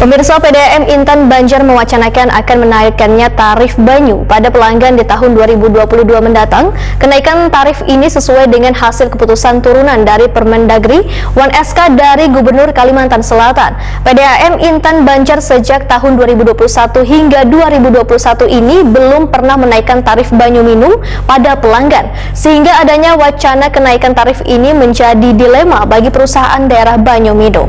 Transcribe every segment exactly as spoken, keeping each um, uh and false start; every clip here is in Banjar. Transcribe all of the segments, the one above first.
Pemirsa, P D A M Intan Banjar mewacanakan akan menaikkannya tarif banyu pada pelanggan di tahun dua ribu dua puluh dua mendatang. Kenaikan tarif ini sesuai dengan hasil keputusan turunan dari Permendagri One S K dari Gubernur Kalimantan Selatan. P D A M Intan Banjar sejak tahun dua ribu dua puluh satu hingga dua ribu dua puluh satu ini belum pernah menaikkan tarif banyu minum pada pelanggan, sehingga adanya wacana kenaikan tarif ini menjadi dilema bagi perusahaan daerah banyu minum.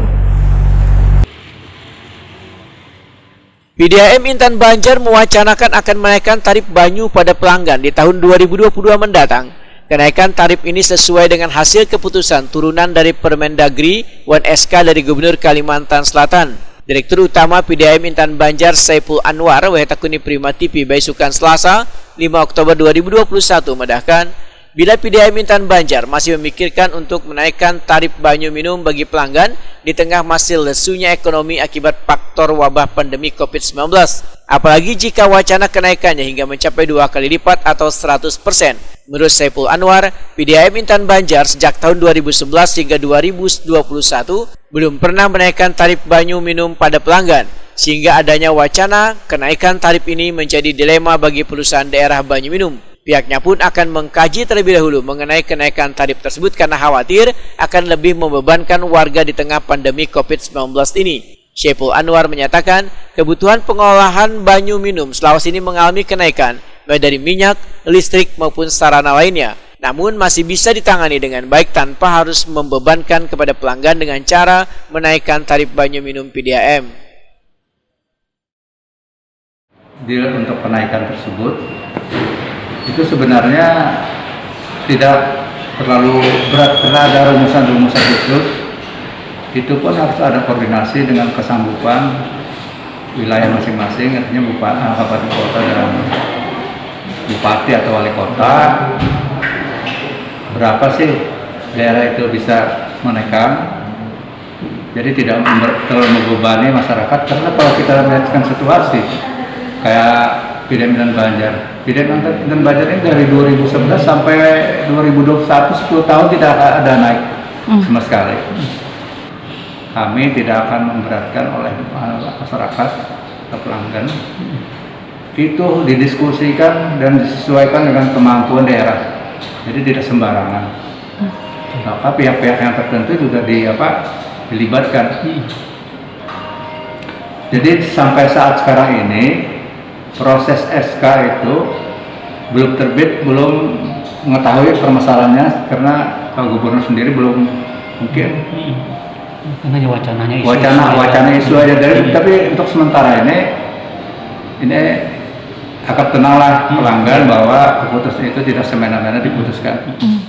P D A M Intan Banjar mewacanakan akan menaikkan tarif banyu pada pelanggan di tahun dua ribu dua puluh dua mendatang. Kenaikan tarif ini sesuai dengan hasil keputusan turunan dari Permendagri One S K dari Gubernur Kalimantan Selatan. Direktur Utama P D A M Intan Banjar, Saipul Anwar, wayah takuni Prima T V baisukan Selasa, lima Oktober dua ribu dua puluh satu, madahkan, bila P D A M Intan Banjar masih memikirkan untuk menaikkan tarif banyu minum bagi pelanggan di tengah masih lesunya ekonomi akibat faktor wabah pandemi covid sembilan belas. Apalagi jika wacana kenaikannya hingga mencapai dua kali lipat atau seratus persen. Menurut Saipul Anwar, P D A M Intan Banjar sejak tahun dua ribu sebelas hingga dua ribu dua puluh satu belum pernah menaikkan tarif banyu minum pada pelanggan, sehingga adanya wacana kenaikan tarif ini menjadi dilema bagi perusahaan daerah banyu minum. Pihaknya pun akan mengkaji terlebih dahulu mengenai kenaikan tarif tersebut karena khawatir akan lebih membebankan warga di tengah pandemi covid sembilan belas ini. Saipul Anwar menyatakan, kebutuhan pengolahan banyu minum Sulawesi ini mengalami kenaikan, baik dari minyak, listrik, maupun sarana lainnya. Namun masih bisa ditangani dengan baik tanpa harus membebankan kepada pelanggan dengan cara menaikkan tarif banyu minum P D A M. Deal untuk kenaikan tersebut itu sebenarnya tidak terlalu berat karena ada rumusan-rumusan khusus. Itu pun harus ada koordinasi dengan kesanggupan wilayah masing-masing, artinya bupati, kabupaten kota, dan bupati atau wali kota. Berapa sih daerah itu bisa menaikkan? Jadi tidak terlalu membebani masyarakat, karena kalau kita lihatkan situasi kayak P D M Intan Banjar, P D M Intan Banjar ini dari dua ribu sebelas sampai dua ribu dua puluh satu, sepuluh tahun tidak ada naik hmm. sama sekali. Kami tidak akan memberatkan oleh eh, masyarakat atau pelanggan. Itu didiskusikan dan disesuaikan dengan kemampuan daerah. Jadi tidak sembarangan. Maka pihak-pihak yang tertentu juga di apa dilibatkan. Jadi sampai saat sekarang ini proses S K itu belum terbit, belum mengetahui permasalahannya karena Pak Gubernur sendiri belum mungkin karena wacananya isu wacana wacana isu aja dari hmm. tapi untuk sementara ini ini agak tenanglah hmm. pelanggan bahwa keputusan itu tidak semena-mena diputuskan. Hmm.